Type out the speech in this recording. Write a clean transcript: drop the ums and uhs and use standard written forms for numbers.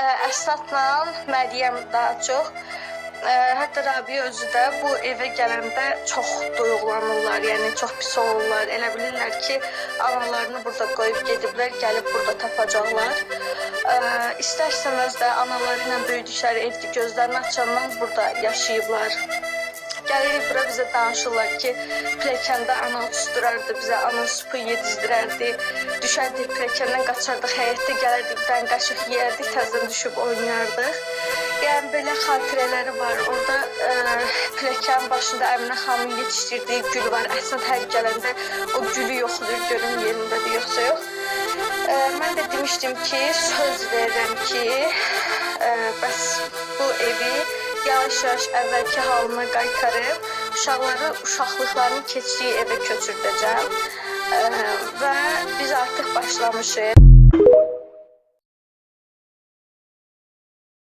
Əsnatla Məryəm daha çox, hətta Rabia özü də bu evə gələndə çox duyğulanırlar, yəni çox pis olurlar. Elə bilirlər ki, analarını burada qoyub gediblər, gəlib burada tapacaqlar. İstər-istəməz də anaları ilə böyüdükləri evdir, gözlərini açandan burada yaşayıblar. Gəlirik bura, bizə danışırlar ki, pilləkəndə ana uçdurardı, bizə ana supu yedizdirərdi. Düşərdik pilləkəndən, qaçardıq, həyətdə gələrdik, bir dənə qaşıq yeyərdik, təzədən düşüb oynayardıq. Yəni belə xatirələri var. Orada pilləkənin başında Əminə xanımın yetişdirdiyi gül var. Əsnat hər gələndə o gülü yoxlayır, görüm yerindədir yoxsa yox. Mən də demişdim ki, söz verirəm ki, bəs bu evi yavaş-yavaş əvvəlki halına qaytarıb, uşaqları uşaqlıqlarını keçdiyi evə köçürdəcəm və biz artıq başlamışıq.